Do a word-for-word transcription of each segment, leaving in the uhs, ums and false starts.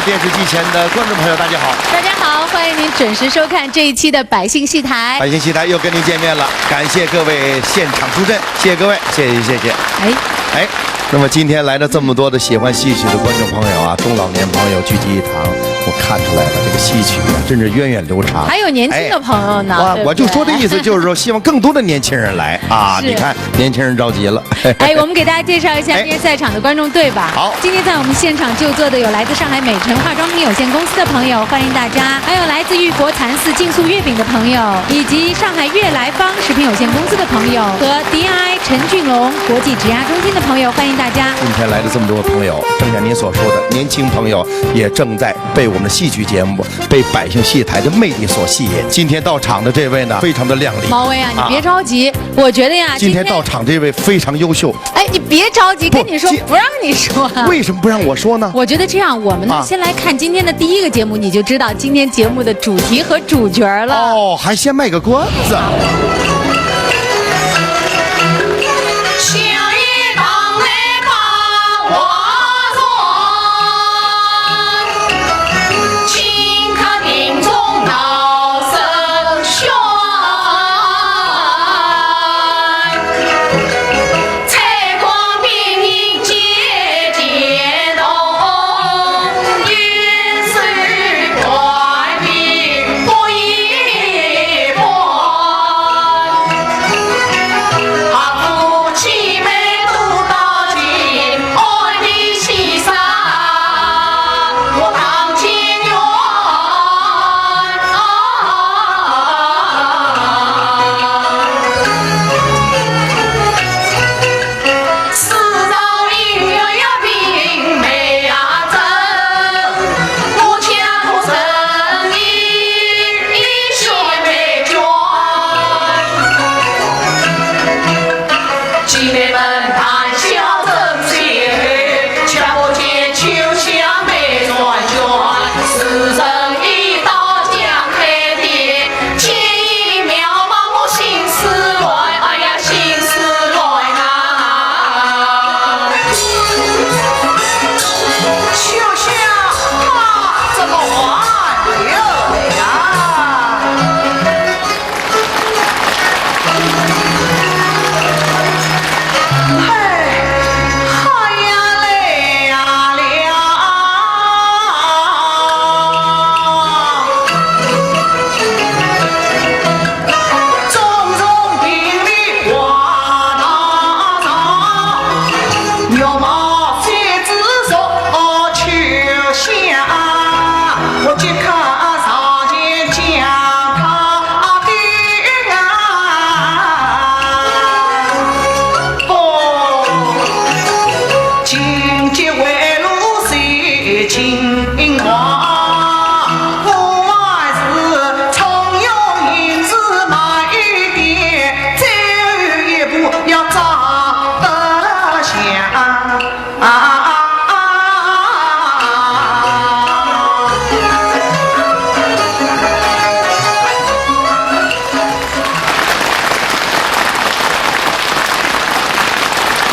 电视机前的观众朋友，大家好。大家好，欢迎您准时收看这一期的百姓戏台。百姓戏台又跟您见面了，感谢各位现场助阵，谢谢各位，谢谢，谢谢。哎，哎，那么今天来了这么多的喜欢戏曲的观众朋友啊，中老年朋友聚集一堂，我看出来了，这个戏曲啊，真是源远流长。还有年轻的朋友呢，哎，哇，对不对？我就说这意思，就是说希望更多的年轻人来啊。是。你看，年轻人着急了。哎，我们给大家介绍一下今天在场的观众队吧。哎。好。今天在我们现场就座的有来自上海美诚化妆品有限公司的朋友，欢迎大家。还有来自玉佛禅寺净素月饼的朋友，以及上海悦来芳食品有限公司的朋友和 D I 陈俊龙国际职涯中心的朋友，欢迎大家。今天来的这么多朋友，正像您所说的，年轻朋友也正在被我们的戏曲节目、被百姓戏台的魅力所吸引。今天到场的这位呢，非常的靓丽。毛威啊，你别着急，啊。我觉得呀，今天到场这位非常优秀。哎，你别着急，不，跟你说，今——不让你说啊。为什么不让我说呢？我觉得这样，我们呢，啊。先来看今天的第一个节目，你就知道今天节目的主题和主角了。哦，还先卖个关子。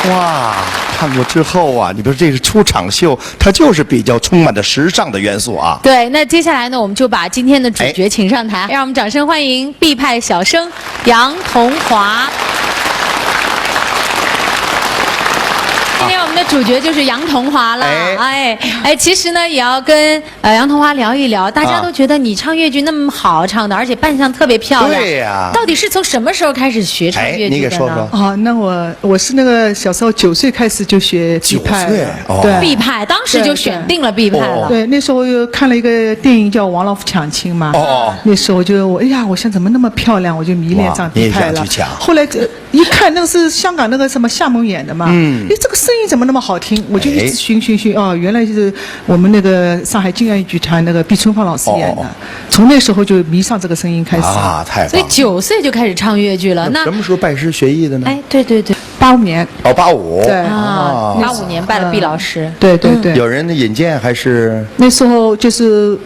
哇，看过之后啊，你比如这个出场秀，它就是比较充满着时尚的元素啊。对，那接下来呢，我们就把今天的主角请上台，哎。让我们掌声欢迎毕派小生杨桐华。今天我们的主角就是杨桐华了，哎。哎，哎，其实呢，也要跟，呃，杨桐华聊一聊，大家都觉得你唱越剧那么好唱的，啊。而且扮相特别漂亮，对呀。到底是从什么时候开始学唱越剧的呢？哎，你给说说。哦，那我，我是那个小时候九岁开始就学毕派了。九岁？哦。对。毕派，当时就选定了毕派了。对，对。哦。对，那时候又看了一个电影叫《王老虎抢亲》嘛。哦，哦。那时候就我，哎呀，我想怎么那么漂亮，我就迷恋上毕派了。哇，你也想去抢。后来这，一看那个是香港那个什么夏梦演的嘛，嗯。哎，这个声音怎么那么好听？我就一直，哎。寻寻寻，哦，原来就是我们那个上海京剧院剧团那个毕春芳老师演的，哦，哦，哦。从那时候就迷上这个声音开始。啊，太棒了。所以九岁就开始唱越剧了，那，那什么时候拜师学艺的呢？哎，对，对，对。八五年。哦，八五。对。啊，哦。八五年拜了毕老师。嗯，对，对，对。有人引荐还是？那时候就是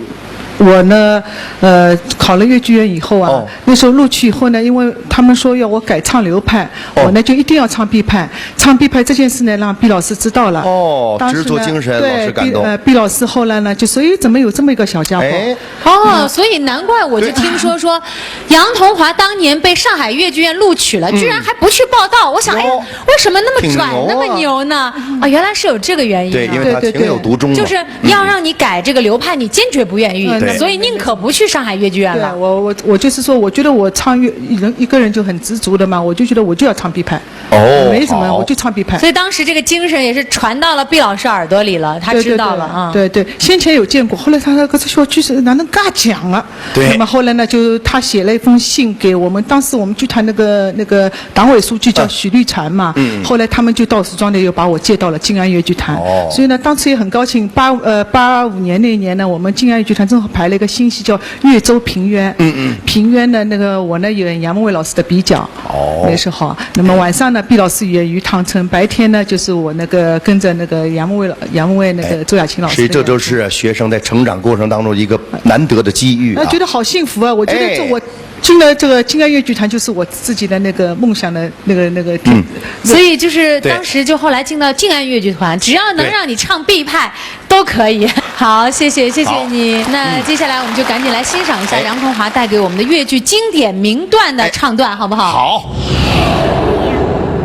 我呢，呃，考了越剧院以后啊，哦。那时候录取以后呢，因为他们说要我改唱流派，哦。我呢就一定要唱毕派。唱毕派这件事呢，让毕老师知道了。哦，当时呢，执着精神，对，老师感动。毕，呃，毕老师后来呢，就说：“诶，怎么有这么一个小家伙？”哎。哦，所以难怪我就听说，对。说杨桐华当年被上海越剧院录取了，嗯。居然还不去报道。我想，哎，哟。为什么那么拽，挺牛啊。那么牛呢？啊，原来是有这个原因啊。对，因为他情有独钟嘛。对，对，对。就是要让你改这个流派，你坚决不愿意，对，对。所以宁可不去上海越剧院了。对，我，我，我就是说，我觉得我唱越，一人，一个人就很知足的嘛，我就觉得我就要唱毕派。哦，没什么，好。我就唱毕派。所以当时这个精神也是传到了毕老师耳朵里了，他知道了啊。对，对，对，对，对，先前有见过，后来他说：“搿只小鬼哪能介犟啊？”对。那么后来呢，就他写了一封信给我们，当时我们剧团那个，那个党委书记叫许绿婵嘛，嗯。嗯。后来他们就到时装的又把我借到了静安越剧团。哦。所以呢，当时也很高兴，八，呃，八五年那一年呢，我们静安越剧团正好排了一个新戏叫《越州平冤》。嗯，嗯。平冤呢，那个我呢演杨文伟老师的比较。哦。那时候，那么晚上呢，毕老师演于汤臣，白天呢，就是我那个跟着那个杨文伟老，杨文伟那个，哎，周亚卿老师那个。所以这都是学生在成长过程当中一个难得的机遇啊。哎，觉得好幸福啊！我觉得这，哎。我进了这个静安越剧团，就是我自己的那个梦想的那个，那个，嗯。所以就是当时就后来进到静安越剧团，只要能让你唱毕派，对。都可以。好，谢谢，谢谢你。好。那接下来我们就赶紧来欣赏一下，哎。杨桐华带给我们的越剧经典名段的唱段，哎。好不好？好。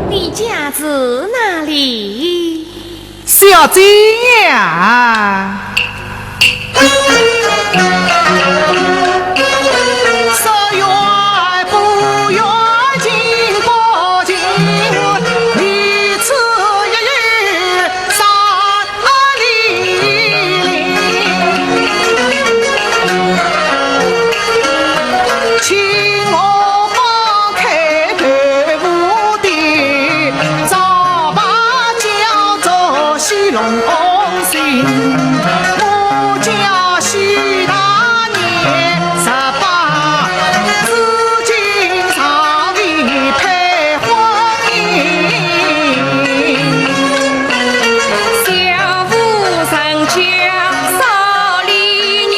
你家住哪里？ 小姐呀，请我放开头部的 招牌叫做许龙兴，我叫许大年十八，至今尚未配婚姻。小妇人家少礼仪，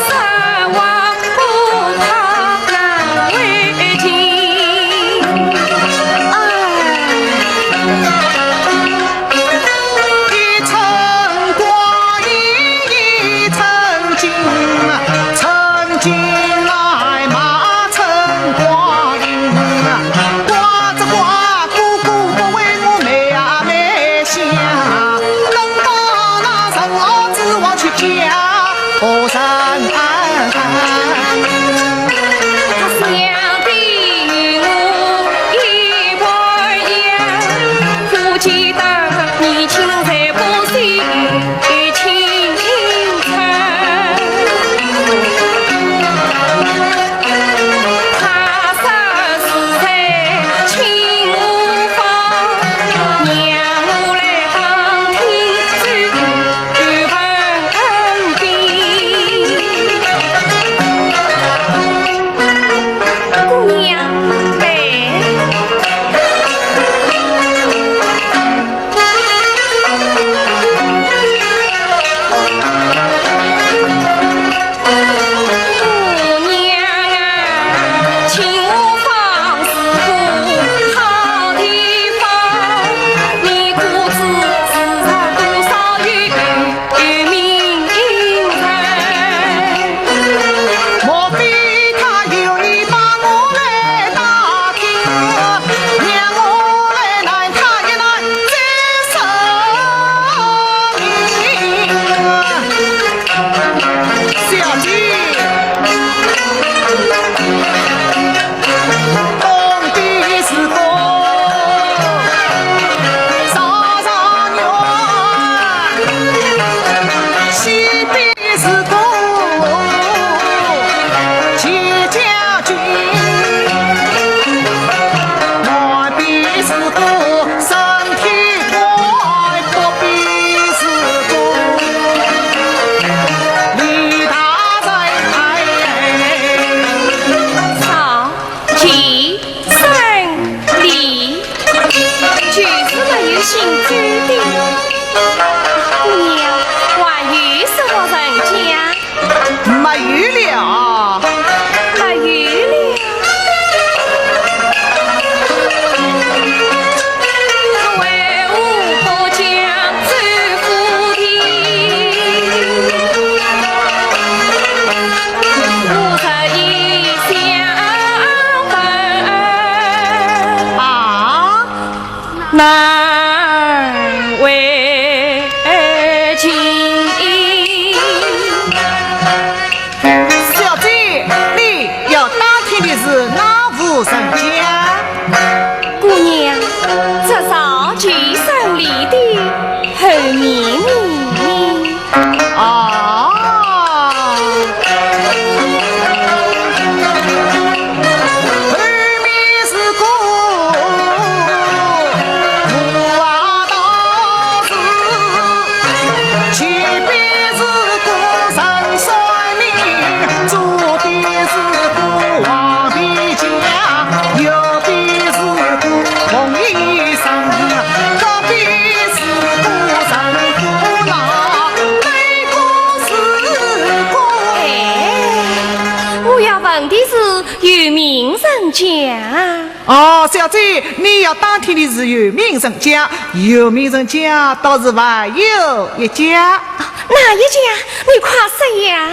说话 不怕难为情。哎。一寸光阴一寸金，寸金来买寸光阴。刮子刮，哥哥不为我卖啊卖相，等到那人儿子我去嫁。 何人？想必与我一般样，夫妻档年轻人才不许轻称。的是有名人家。哦，小姐，你要打听的是有名人家，有名人家倒是还有一家。哪一家？你快说呀！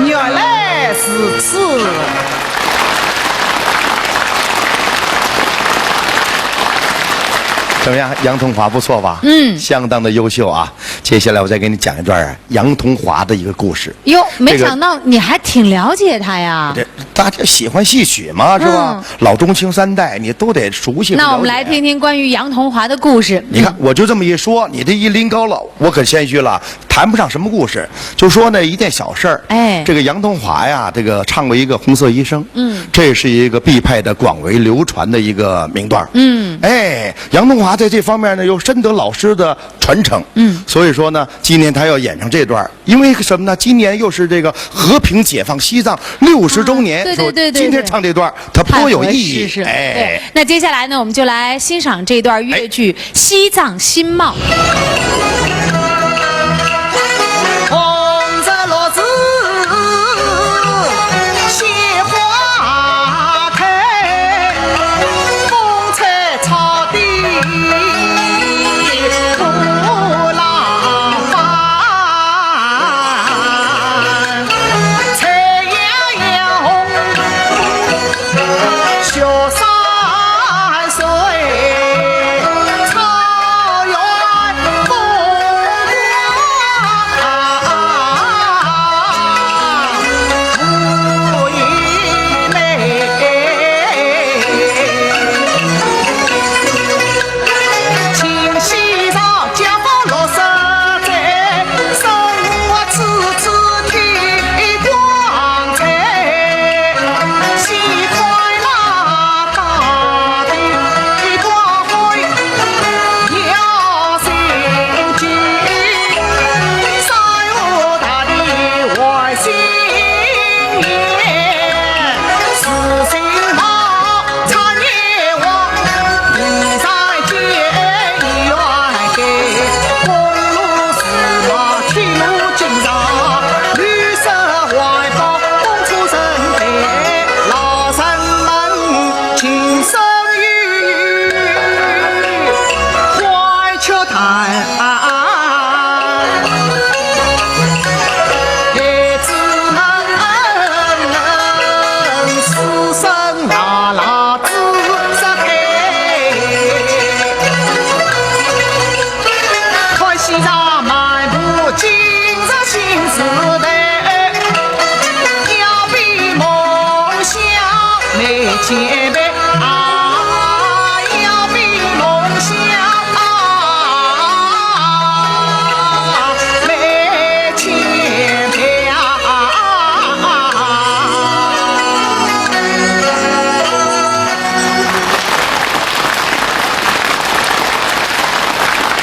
原来如此。怎么样，杨桐华不错吧？嗯。相当的优秀啊。接下来我再给你讲一段儿杨桐华的一个故事。哟，没想到你还挺了解他呀。这大家喜欢戏曲嘛，是吧？嗯。老中青三代，你都得熟悉和了解。那我们来听听关于杨桐华的故事。你看，嗯。我就这么一说，你这一拎高了，我可谦虚了，谈不上什么故事。就说呢，一件小事儿。哎。这个杨桐华呀，这个唱过一个《红色医生》，嗯。这是一个必派的、广为流传的一个名段儿。嗯。哎，杨桐华在这方面呢，又深得老师的传承。嗯。所以说呢，今年他要演唱这段儿，因为什么呢？今年又是这个和平解放西藏六十周年，啊，对，对，对，对，说今天唱这段儿，它颇有意义。太合适了。哎。对，那接下来呢，我们就来欣赏这段越剧《西藏新貌》。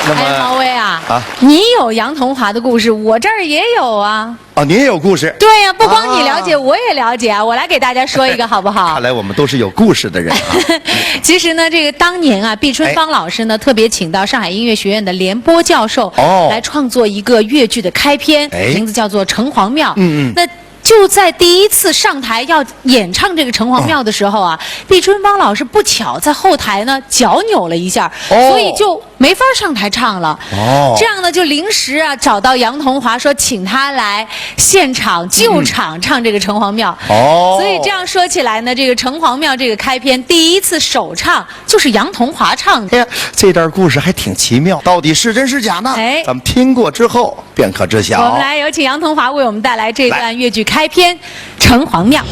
那么，哎，毛威啊，啊？你有杨桐华的故事，我这儿也有啊。哦，您也有故事？对呀，不光你了解，啊。我也了解啊。我来给大家说一个好不好？看来我们都是有故事的人啊。其实呢，这个当年啊，毕春芳老师呢，哎。特别请到上海音乐学院的联波教授，哦。来创作一个越剧的开篇，哎。名字叫做《城隍庙》。嗯，嗯。那就在第一次上台要演唱这个《城隍庙》的时候啊，哦。毕春芳老师不巧在后台呢脚扭了一下，哦。所以就没法上台唱了。哦。这样呢，就临时啊找到杨桐华，说请他来现场救场唱这个城隍庙。哦。所以这样说起来呢，这个城隍庙这个开篇第一次首唱就是杨桐华唱的。哎呀，这段故事还挺奇妙，到底是真是假呢？哎，咱们听过之后便可知晓。我们来有请杨桐华为我们带来这段越剧开篇《城隍庙》。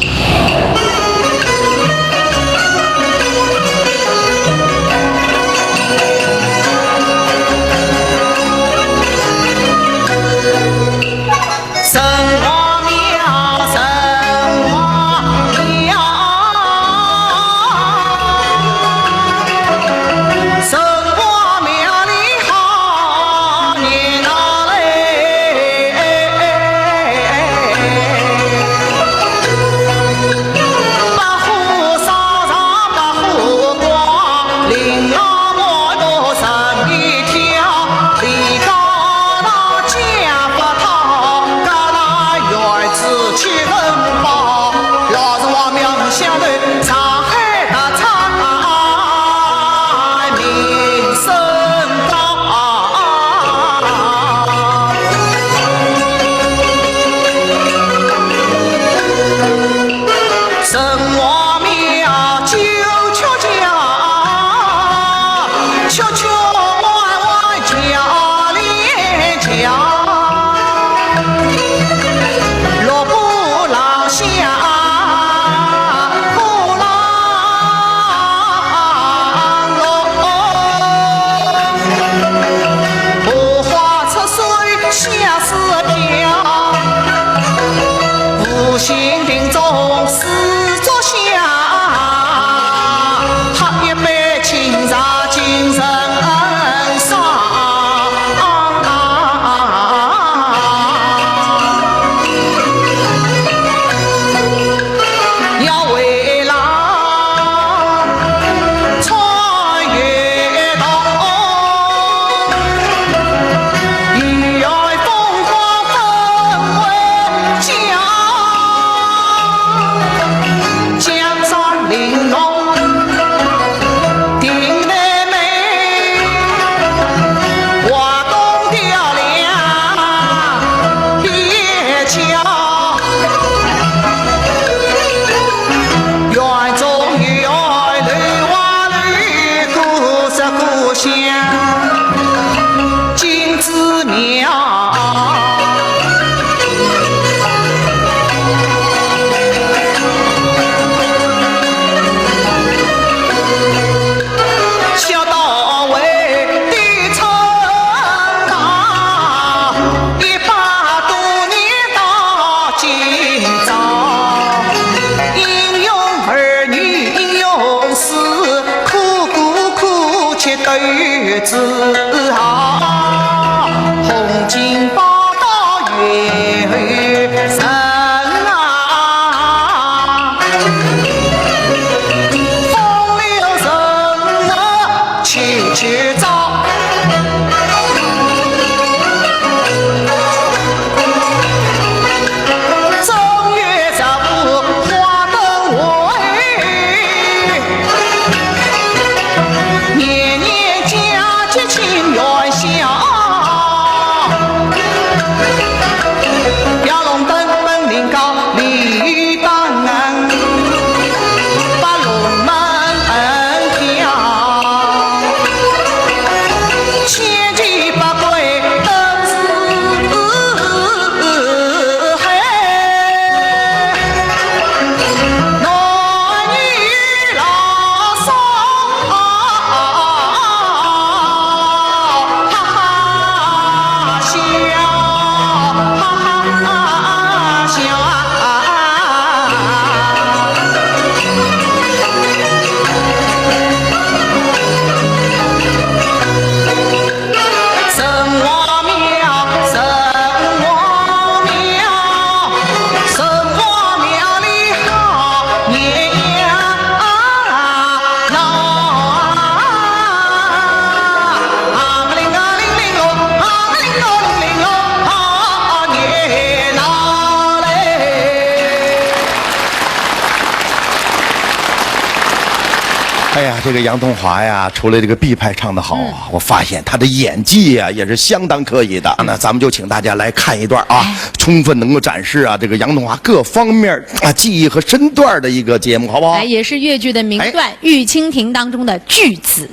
这个杨东华呀，除了这个B派唱得好啊，嗯。我发现他的演技啊也是相当可以的。那咱们就请大家来看一段啊，哎。充分能够展示啊这个杨东华各方面啊技艺和身段的一个节目，好不好？哎，也是越剧的名段，哎。《玉蜻蜓》当中的巨子。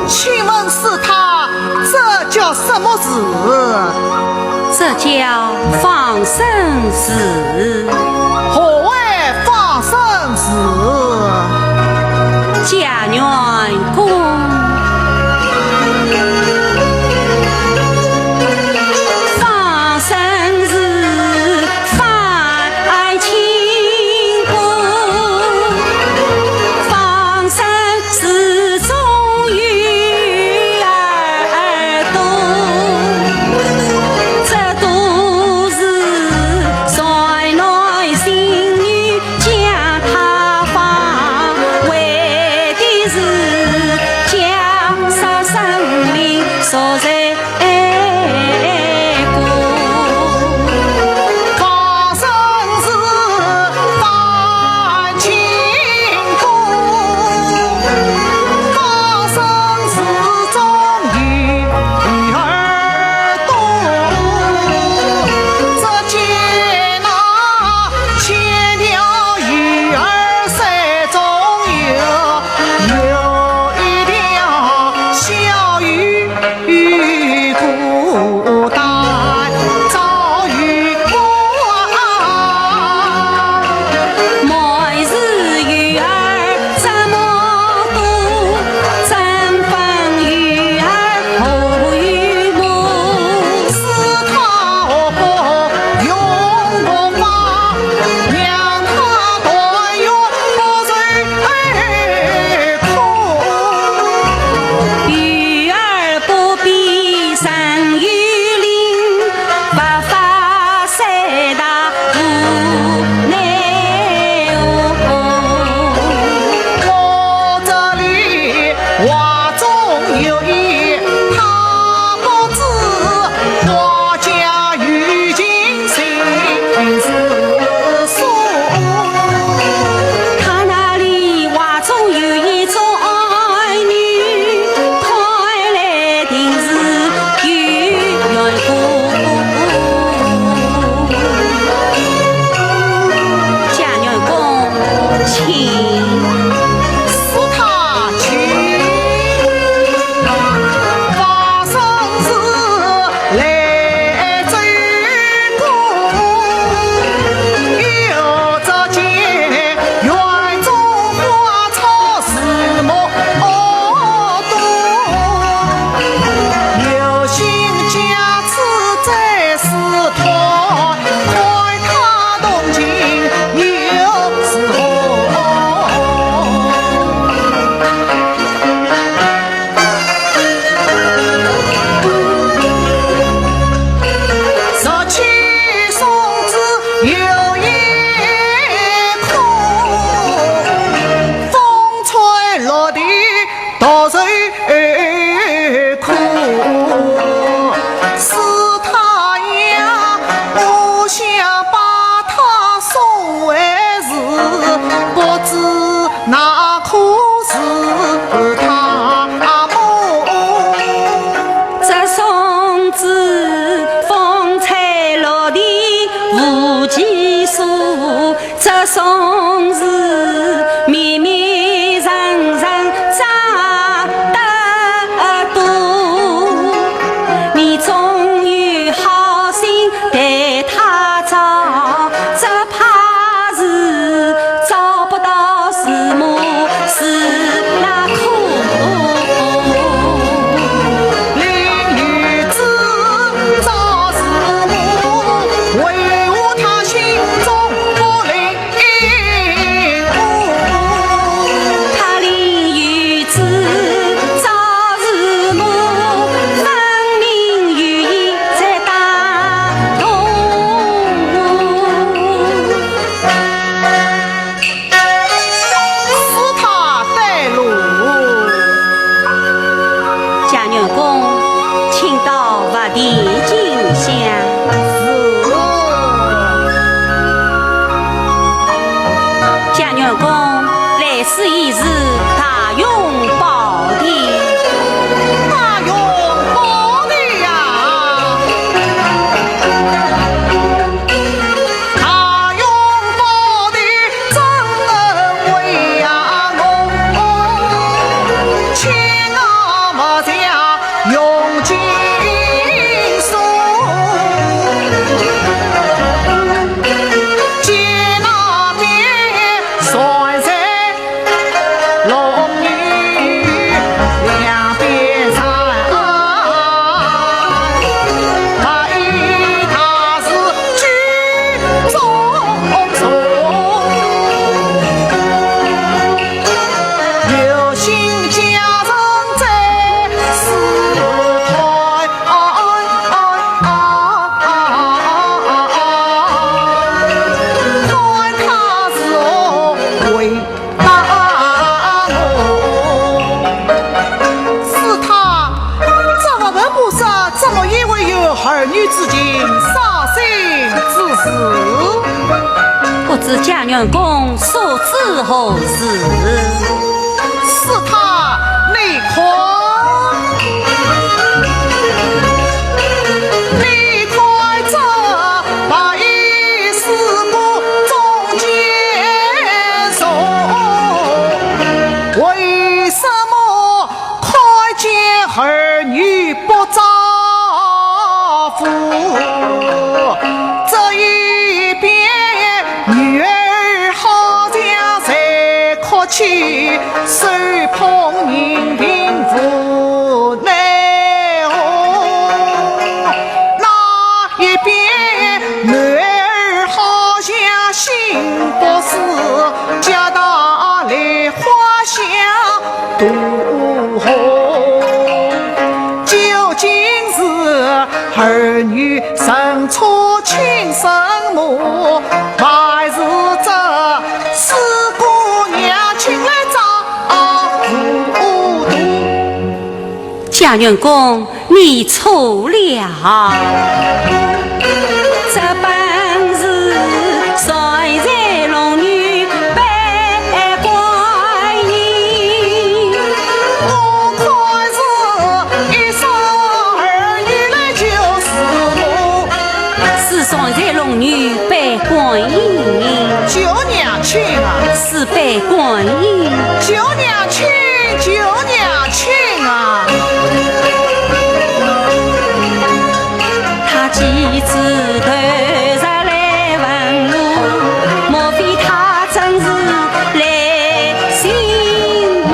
请问师太，这叫什么字？这叫放生字。 何为放生字？解元功。放生字，放清功。放生 字中有耳朵，这朵是善男信女将他放，为的是将杀生灵赎罪 哎，放生是放清功，放生是中有耳朵，只见那千条鱼儿水中游，有一条小鱼 鱼孤单照月光。满是鱼儿这么多，怎分鱼儿何以满？是他何苦用功法，让他断愿不受苦。鱼儿 不比人有灵，不发三大无奈何。我这里话中有意，他不知我家有情心事。 他那里话中有意做爱女，看来定是有缘故。解元功，请。师太请。放生是 来做功，又只见园中花草树木多，有心家子在世托，看他动情又是何？ 十七松枝有一棵，风吹落地独受苦。是他呀，我想把它送回时，不知 那棵是他么？这松枝风吹落地无计数，这松枝密密层层长得多，你总有好心 待他找，只怕是找不到树木，是那棵。林有子找树木，为何他心中不灵？ 他林有子找树木，分明有意在打动。师太带路。解元功，请到佛殿进香。是。解元功，来世你是大雄宝殿。大雄宝殿呀，大雄宝殿真威呀，我亲啊，我家雄金松，见那边传在 龙女两边站，白衣大士举中从，有心佳人在四海。 看他如何回答我。是他，这个文武上怎么也会有儿女之情、伤心之事？不知状元公所指何事？ 是他，你看，你看这白衣师伯中间坐，为什么看见儿女不招呼？这一边女儿好像在 哭泣，手捧银瓶无奈何。那一边男儿好像新不死，脚踏梨花香渡河。究竟是儿女认错亲生母，还是这 四姑娘请来找糊涂。状元公，你错了。这本是传在龙女拜观音。我看是一双儿女来求是母。是传在龙女拜 观音。求娘亲啊！是拜观音。求娘亲，求娘亲啊！他几次投入来问我，莫非他真是来寻母？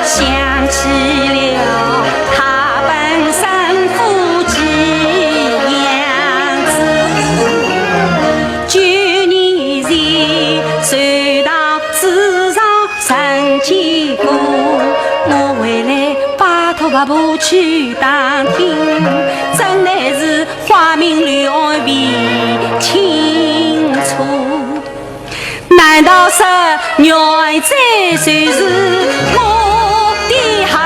想起了他本身富贵样子，九年前受到世上人欺负，我回来拜托婆婆去打听，真乃是花名柳暗为亲处。 难道说原罪就是我的儿？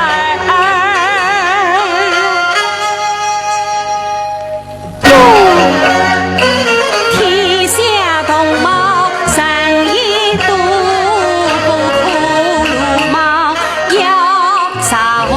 天下同胞，谁也躲不过流氓要杀我。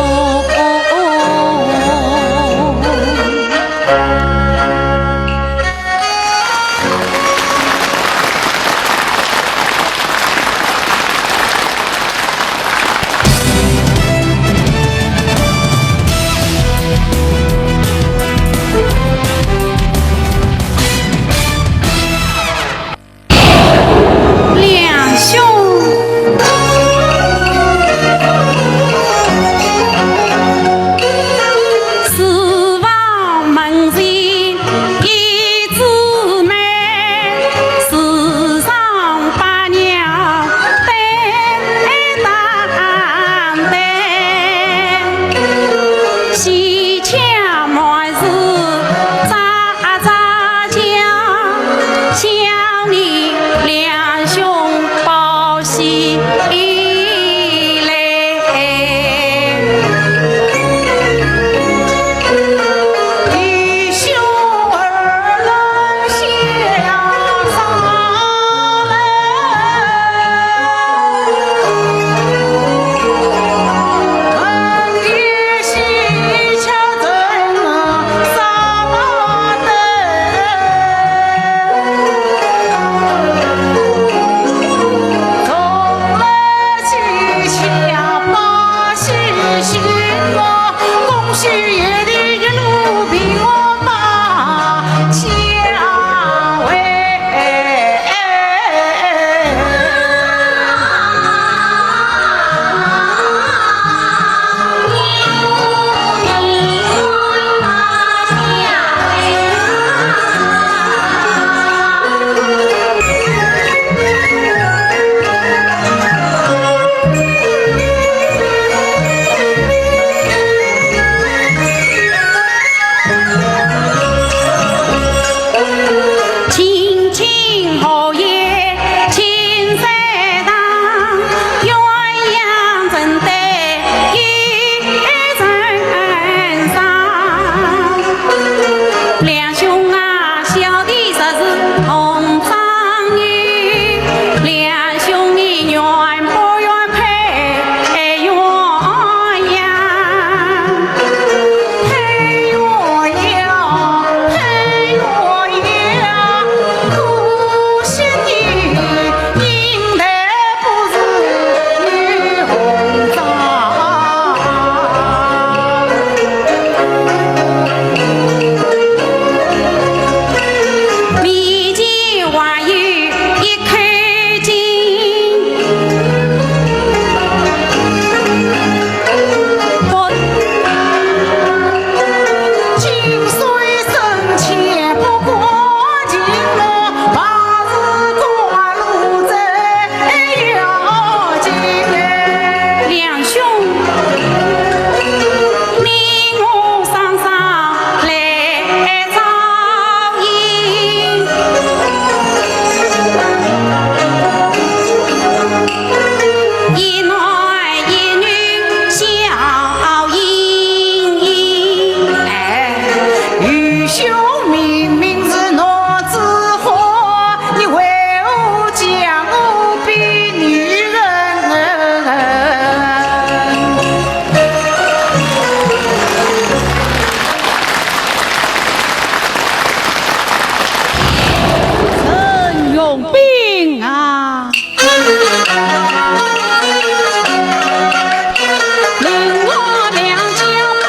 另外两家本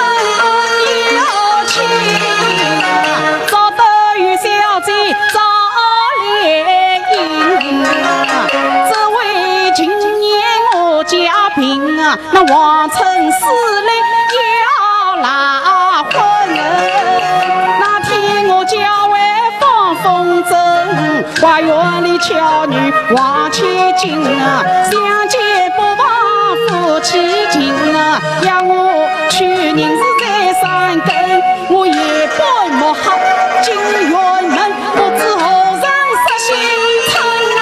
要亲，早得与小姐早联姻啊，只为今年我家贫啊，那望春思来要赖婚。那天我叫外放风筝， 花园里巧女望千金啊，相见不忘夫妻情啊。要我去，人是在山根，我也不莫好进辕门，不知何人识新春啊。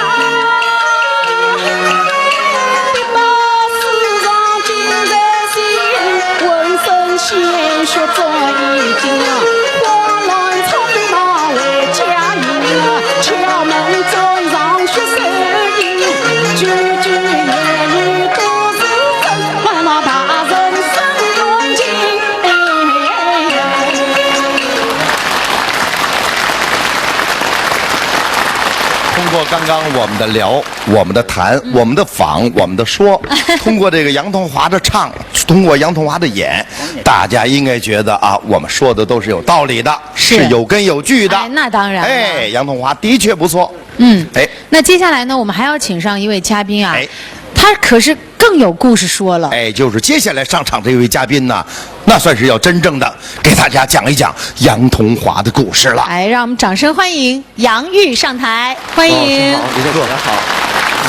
通过刚刚我们的聊，我们的谈，我们的访，我们的说，通过这个杨桐华的唱，通过杨桐华的演，大家应该觉得啊，我们说的都是有道理的，是是有根有据的。哎那当然了哎，杨桐华的确不错。嗯，哎，那接下来呢，我们还要请上一位嘉宾啊，哎他可是更有故事说了。哎，就是接下来上场这位嘉宾呢，那算是要真正的给大家讲一讲杨桐华的故事了。哎，让我们掌声欢迎杨钰上台，欢迎。李总，大家好。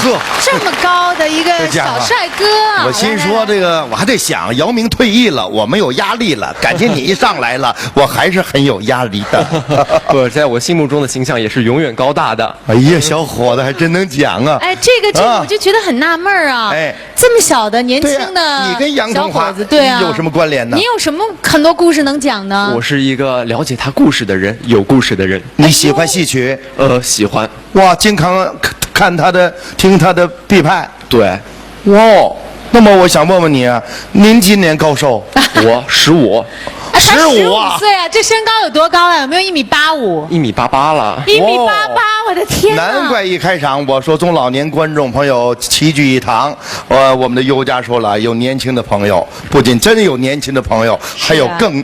呵，这么高的一个这家伙小帅哥啊，我心说来来来这个，我还得想，姚明退役了，我没有压力了，感情你一上来了，我还是很有压力的。不，在我心目中的形象也是永远高大的。哎呀，小伙子还真能讲啊！哎，这个这个，啊我就觉得很纳闷儿啊。哎这么小的年轻对呀的你跟杨桐华小伙子，对啊，有什么关联呢你有什么很多故事能讲呢？我是一个了解他故事的人，有故事的人。你喜欢戏曲？呃，喜欢。哇，经常看他的，听他的必派。对，哇，那么我想问问你啊，您今年高寿？我十五，哎才十五啊五岁啊，这身高有多高啊？有没有一米八五？一米八八了。一米八八，我的天哪！难怪一开场我说中老年观众朋友齐聚一堂，呃，我们的尤佳说了，有年轻的朋友，不仅真有年轻的朋友，还有更、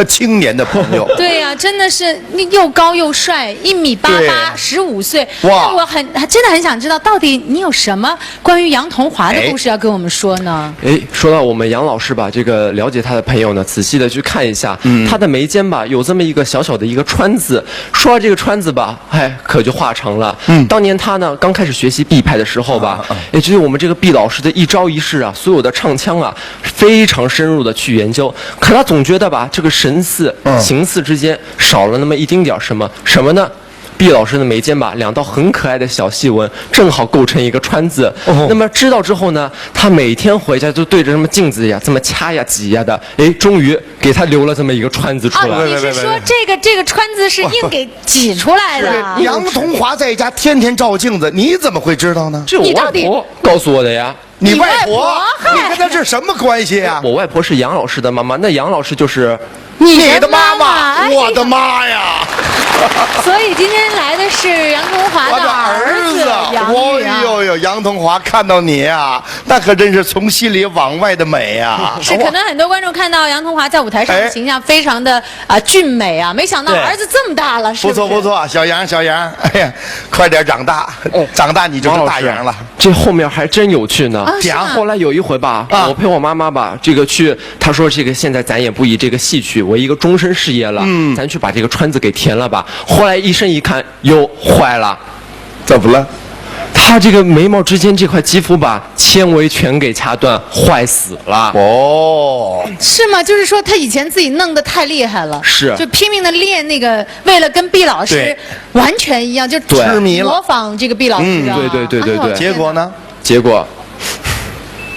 青年的朋友。对呀、真的是又高又帅，一米八对八，十五岁。哇那我很真的很想知道，到底你有什么关于杨桐华的故事要跟我们说呢？哎，说到我们杨老师吧，这个了解他的朋友呢，仔细的去看一下，他的眉间吧有这么一个小小的一个川字。说到这个川字吧，哎，可就话长了。嗯，当年他呢刚开始学习必派的时候吧，哎，对于我们这个毕老师的一招一式啊，所有的唱腔啊，非常深入的去研究。可他总觉得吧，这个神似、形似之间少了那么一丁点儿什么，什么呢？毕老师的眉间吧，两道很可爱的小细纹，正好构成一个川字。那么知道之后呢，他每天回家就对着什么镜子呀，这么掐呀挤呀的，哎，终于给他留了这么一个川字出来。啊，你是说这个这个川字是硬给挤出来的？杨桐华在家天天照镜子，你怎么会知道呢？这我你到底外婆告诉我的呀。你外婆，你外婆你跟他是什么关系啊？我外婆是杨老师的妈妈，那杨老师就是你你的妈妈，哎我的妈呀！所以今天来的是杨桐华我的儿儿子，杨钰啊。哦呦呦，杨桐华看到你啊，那可真是从心里往外的美啊！是，可能很多观众看到杨桐华在舞台上的哎形象非常的啊、俊美啊，没想到对儿子这么大了，是是不错不。错，小杨小杨，哎呀，快点长大，长大你就是大杨了。这后面还真有趣呢。啊是吗后来有一回吧，啊我陪我妈妈吧，这个去，她说这个现在咱也不以这个戏曲为一个终身事业了，咱去把这个川字给填了吧。后来医生一看，哟，坏了，怎么了？她这个眉毛之间这块肌肤吧，纤维全给掐断，坏死了。哦，是吗？就是说他以前自己弄得太厉害了，是就拼命的练那个，为了跟毕老师对完全一样，就对痴迷了模仿这个毕老师啊。嗯对对对对对哎呦结果呢？结果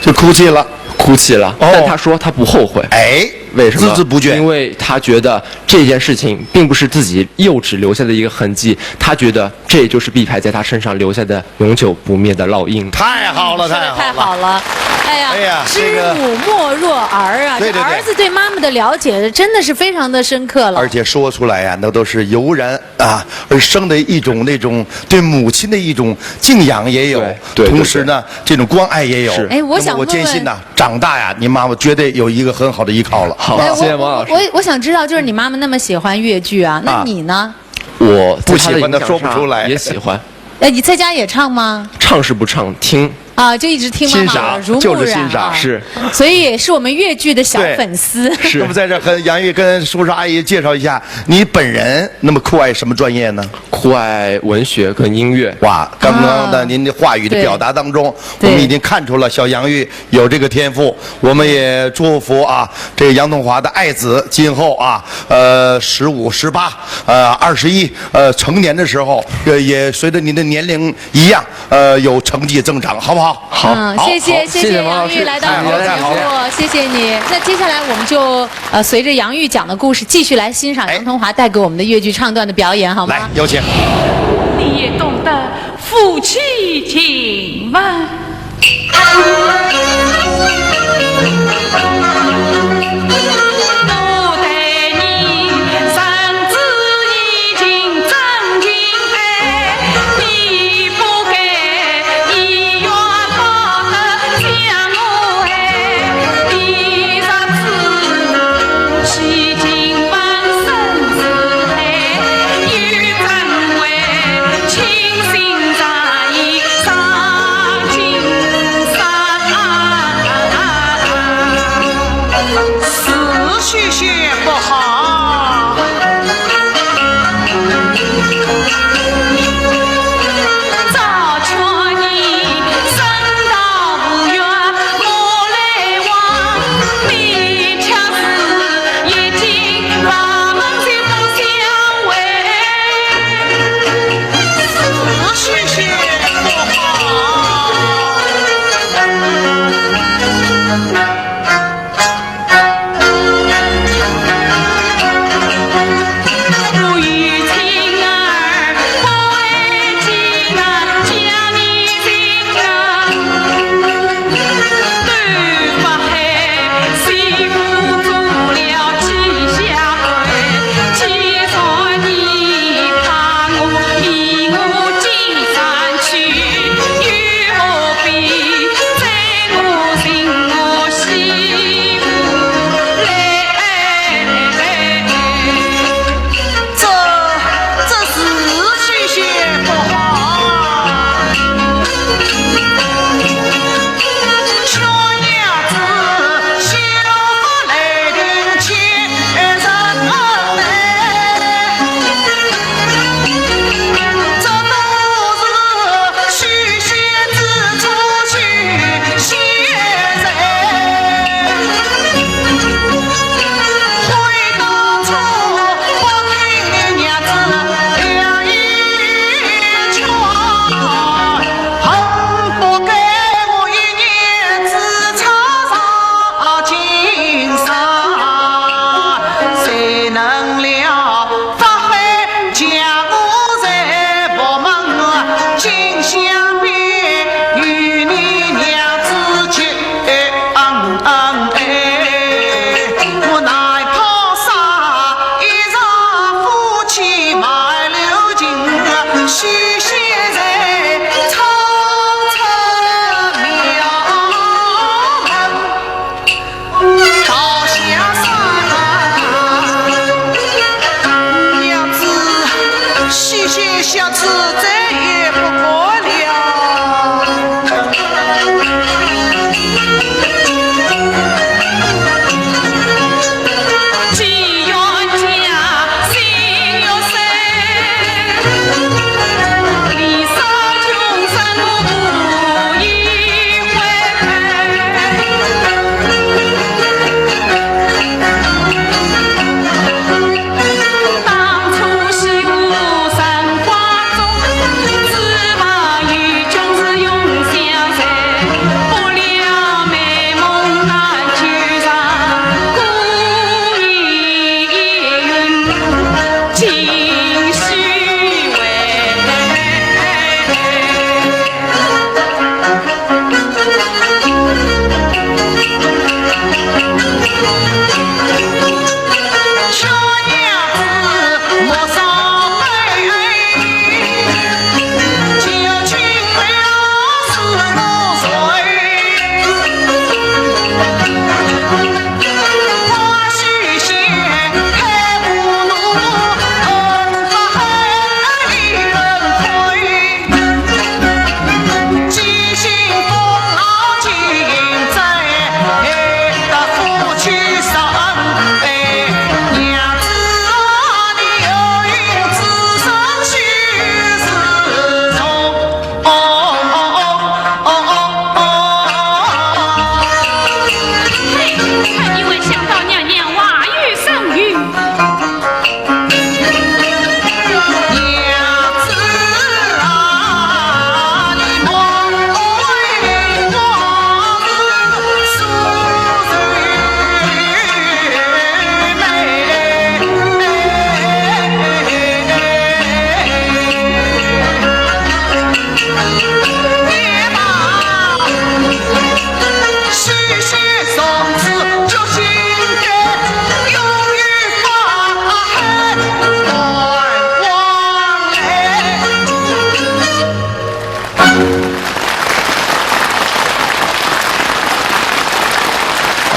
就哭泣了。哭泣了，哦但她说她不后悔。哎，为什么？孜孜不倦。因为她觉得这件事情并不是自己幼稚留下的一个痕迹，她觉得这就是毕派在她身上留下的永久不灭的烙印。太好了，说的太太好了。好了。哎呀，哎呀，这个知母莫若儿啊，对对对。这儿子对妈妈的了解真的是非常的深刻了。而且说出来呀，那都是油然啊而生的一种那种对母亲的一种敬仰也有，对对对同时呢，这种关爱也有。是。哎，我想那么我坚信呢，问问长大呀，你妈妈绝对有一个很好的依靠了。好，哎，我谢谢王老师。我我我想知道，就是你妈妈那么喜欢越剧啊，那啊你呢？我在她的影响下不喜欢的说不出来。也喜欢。哎，你在家也唱吗？唱是不唱，听。啊，就一直听妈妈的，欣赏，如沐就是欣赏。然啊。是。所以是我们越剧的小粉丝。对。是。那么在这和杨玉跟叔叔阿姨介绍一下，你本人那么酷爱什么专业呢？酷爱文学跟音乐。哇，刚刚的啊您的话语的对表达当中，对我们已经看出了小杨玉有这个天赋。我们也祝福啊，这个杨桐华的爱子今后啊，呃，十五、十八，呃，二十一，呃，成年的时候，呃，也随着您的年龄一样，呃，有成绩增长，好不好？好。嗯，好，谢谢，好，谢谢谢谢王老师，杨玉来到我们的节目，谢谢王老师。谢谢你。那接下来我们就呃，随着杨玉讲的故事，继续来欣赏哎杨桐华带给我们的越剧唱段的表演，好吗？来，有请。你也懂得夫妻情分。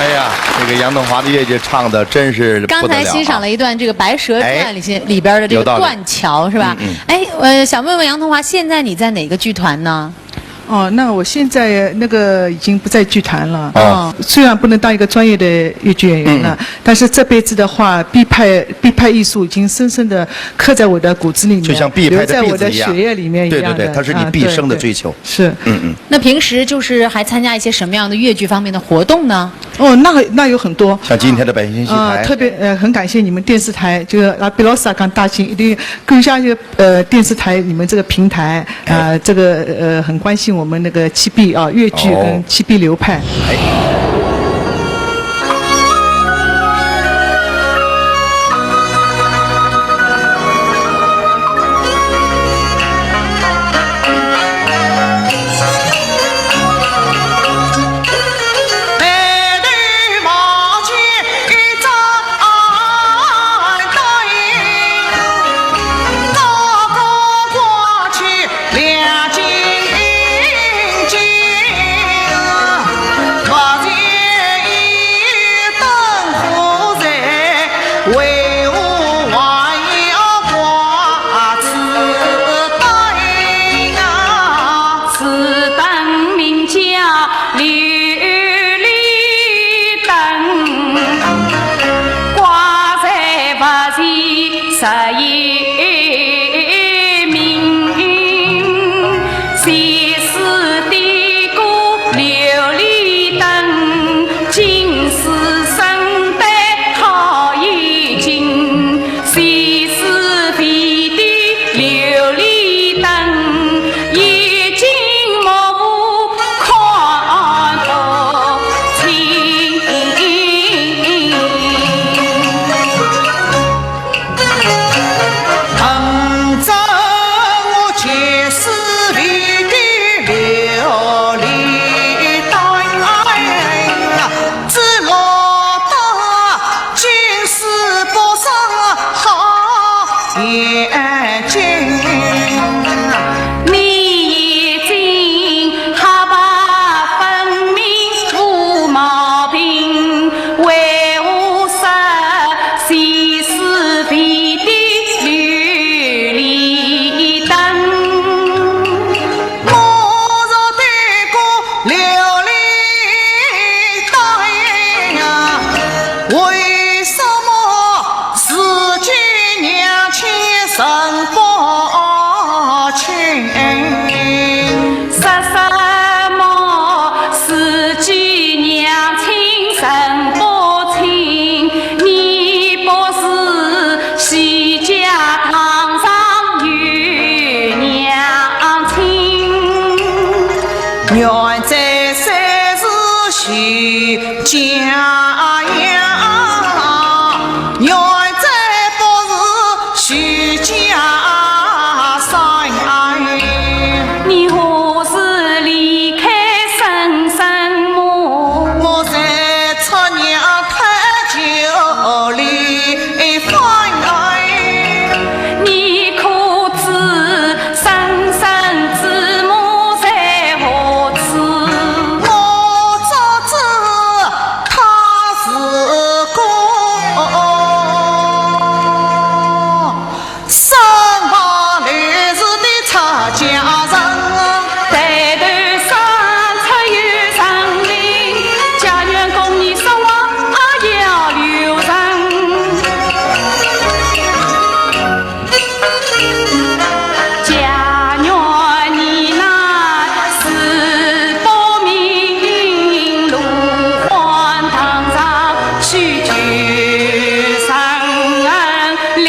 哎呀，这个杨桐华的越剧唱的真是不得了啊。刚才欣赏了一段这个《白蛇传》里，哎，里边的这个断桥，有道理。是吧？嗯，嗯。哎，呃，想问问杨桐华，现在你在哪个剧团呢？哦，那我现在那个已经不在剧团了。哦。虽然不能当一个专业的越剧演员了，嗯，嗯。但是这辈子的话，必派，必派艺术已经深深地刻在我的骨子里面，就像必派的弟子一样。留在我的血液里面一样的。对，对，对，它是你毕生的追求。啊，对，对。 是。嗯，嗯。那平时就是还参加一些什么样的越剧方面的活动呢？哦，那，那有很多。像今天的百姓戏台。啊，特别，呃，很感谢你们电视台，这个啊，比老师啊，刚大兴，一定感谢这个，呃，电视台你们这个平台，哎。啊，这个，呃，很关心我们那个七臂啊，越剧跟七臂流派。哦。哎。 此灯名叫琉璃灯，挂在佛前十一面。前世点过琉璃灯，今世生得好眼睛。 前世未点琉璃灯，眼睛模糊看不清。恨不得我前世未点琉璃灯，只落得 今世不生好眼睛。你眼睛黑白分明无毛病，为何说前世未点琉璃灯？ 我若点过琉璃灯呀，为什么自己娘亲认不清？说什么自己娘亲认不清？你不是 许家堂上有娘亲。原来是许家呀，原来不是许家山。你何时离开深山么？我在出娘 胎教里翻。你可知生生之母在何处？我只知她是个 身旁来时的出家人。抬头三尺有神灵，家院供你说话要留神。家院你那是不明，路环堂上去求神灵。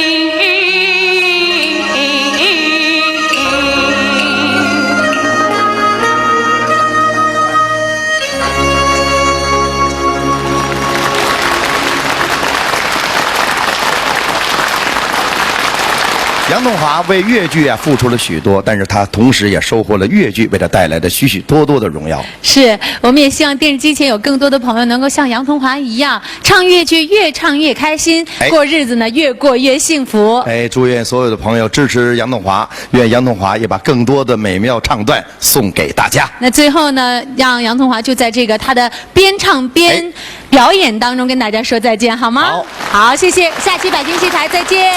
杨桐华为越剧啊付出了许多，但是他同时也收获了越剧为他带来的许许多多的荣耀。是，我们也希望电视机前有更多的朋友能够像杨桐华一样，唱越剧越唱越开心，哎。过日子呢越过越幸福。哎，祝愿所有的朋友支持杨桐华，愿杨桐华也把更多的美妙唱段送给大家。那最后呢，让杨桐华就在这个他的边唱边，哎。表演当中跟大家说再见，好吗？好。好，谢谢，下期百京戏台再见。